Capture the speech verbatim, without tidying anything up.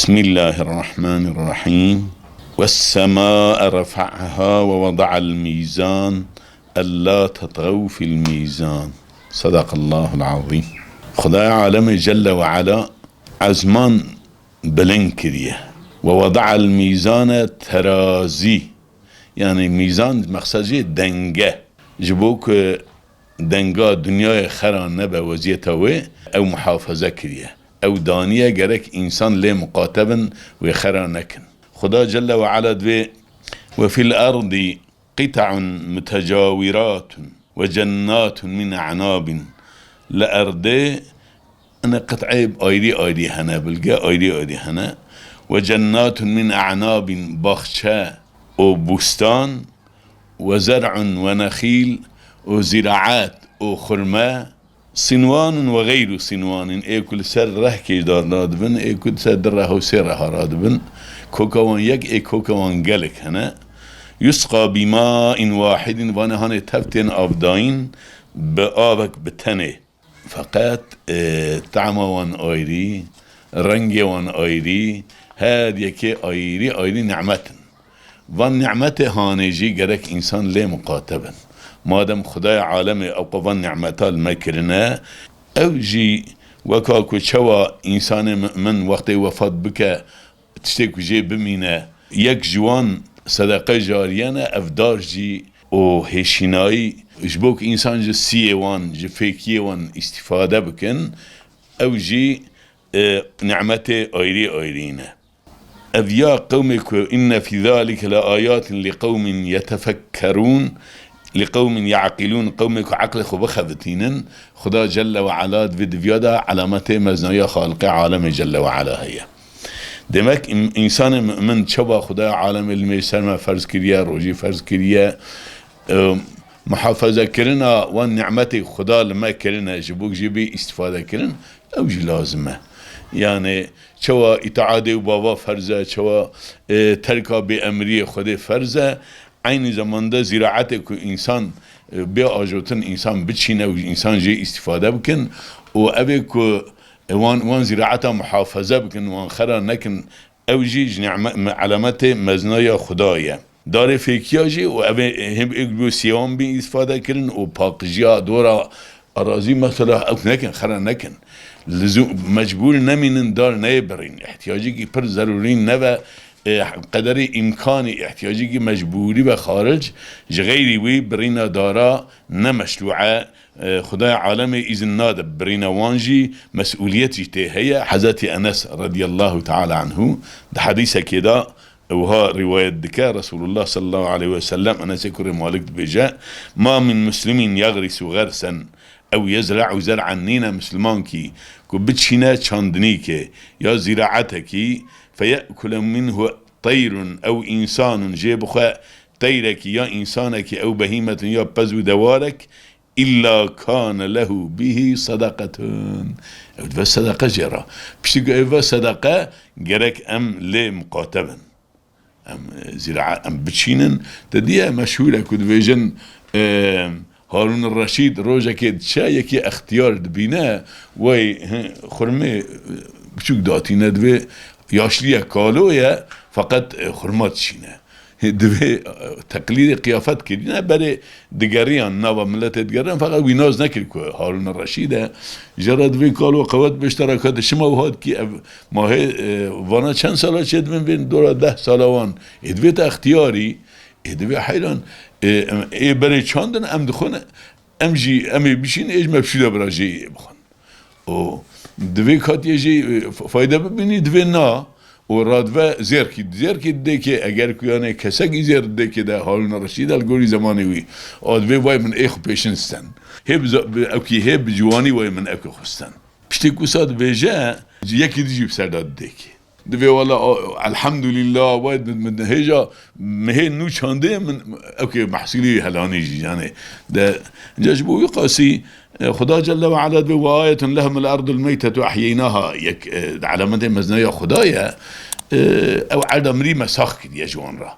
بسم الله الرحمن الرحيم. والسماء رفعها ووضع الميزان ألا تطغوا في الميزان. صدق الله العظيم. Xwedaya alemê Celle ve Ala ezman bilind kiriye. ووضع الميزان, terazî. Yani mîzan, mexsed jê denge. Ji bo ku denga dinyayê xera nebe weziyeta wê, ew muhafaze kiriye. Ew daniye, gerek însan lê muqate bin, wê xera nekin. Xuda Celle ve Ala divê: "Ve fil ardi qit'un mutecawiratun ve cennatun min a'nabin." Li erdê ine qit'ê ayrî ayrî hene, bilge ayrî ayrî hene. "Ve cennatun min a'nabin", baxçe û bûstan, "ve zer'un ve nexîl", û ziraet û xurme, "sinwanun ve xeyru sinwanin", ê ku li ser rehkê dar nadibin, ê ku li ser du reha û sê reha radibin, koka wan yek, ê koka wan gelek hene. "Yusqa bima'in wahidin", vanê hanê tev tên avdayîn bi avek bi tenê. Feqet, e, tama wan ayrî, rengê wan ayrî, her yekê ayrî ayrî nimet in. Van nimetê hanê jî gerek însan lê muqate bin. Madem Xudaya alemê ewqa van nimeta li me kirine, ew jî weka ku çawa însanê mu'min wextê wefat bike, tiştê ku jê bimîne, yek ji wan sedeqe cariye ne, ev dar jî û hêşînayî, ji bo ku însan ji siyê wan, ji fêkiyê wan îstîfade bikin, ew jî, e, nimetê ayrî ayrî ne. Ev ya qewmê ku, "Inne fî zalike le ayatin li qewmin yetefekkerûn, li qewmin yaqilûn", qewmê ku eqlê xwe bixebitînin, Xuda Celle ve Ala di vê diviya de alametê meznaya Xaliqê alemê Celle ve Ala heye. Demek, im-, însanê mu'min çawa Xudaya alemê li me ser me ferz kiriye, rojî ferz kiriye, e, muhafezekirina wan nimetê Xuda li me kirine, ji bo jê bê îstifadekirin, ew jî lazim e. Yani, çawa îtaadê û bava ferz e, çawa, e, terka bêemriyê Xwedê ferz e, eynî zamanda zîraetê ku însan, e, bê ajotin, însan biçîne û însan jê îstîfade bikin û ev ê ku, e, wan, wan zîraeta muhafaze bikin, wan xera nekin, ew jî ji nîme-, me-, alametê meznaya Xuda ye. Darê fêkiya jî û ev ê him êk bi sêwan bî îstîfade kirin û paqijiya dora arazî mesela ew nekin, xera nekin. Lizû-, mecbûr nemînin dar neyê birîn. Îhtiyacekî pir zerûrî neve, e, qederê îmkanî îhtiyacekî mecbûrî ve xaric, ji xeyrî wî birîna dara ne meşrû e, e, Xudaya alemê îzin nade birîna wan jî, mesûliyet jî tê heye. Hezretî Enes radiyallahu teala anhu di hedîsekê de wiha rîwayet dike, Resulullah sallallahu aleyhi ve sellem, Enesê kurê Malik dibêje: "Ma min muslimin yagrisu gersen ew yezra'u zer'en", nîne mislimankî ku biçîne çandinîkê ya zîraetekî, "feye'kule minhu teyrun ew insanun", jê bixwe teyrekî ya însanekî ew behîmetun ya pez û dewarek, "illa kane lehu bihi sadaqatun." Ew dibe sedeqe jê re. Piştî ku ew ve sedeqe, gerek em lê muqate bin. Em, e, zîra-, em biçînin. Te diye meşhûr e ku dibêjin, e, Harûn Reşîd rojekê diçe, yekî extiyar dibîne, wey, hi, xurmê, e, biçûk datîne, divê yaşliye, kalo ye, feqet, e, xurma dişîne. Divê, e, teqlîdê qiyafet kirîne, berê digeriyan, nava miletê digeriyan, feqet wî nas nekir ku Harûn Reşîd e. Jê re divê kalo qewet bêjte re ka dişima wiha dikî, ev ma hê, e, vana çend sala çêdibin, bên dora deh sala wan. Ê divê te extiyarî, ê divê heyran, e, em, ê berê çandin, em dixwin, em jî, em ê bişîn, ê ji me bişû de bira jê bixwin. û divê katiyê jî, e, f-, fayde bibînî, divê na û radive zêrkî, zêrkî didêkê, eger ku yanê kesekî zêr didêkê de, Harûn Reşîd e li gorî zemanê wî, a divê vay min ê xwe pêşin sten. Hê bi za-, bi, ew kî hê bi ciwanî vay min ew kî xwe sten. Piştî ku wisa dibêje, yekî dijî bi ser de didêkê. Divê wela, o, elhamdülillah, wayt min, min hêja, min hê nû çandê min, ewkê mehsûlî helanî jî, yani. De, ca ji bo wî qasî, e, Xuda Celle ve Ala divê, "Ve ayetun lehumul ardul meytetu ehyeynaha", yek, e, di alametê meznaya Xuda ye, e, ew erda mirî me sax kiriye ji wan re.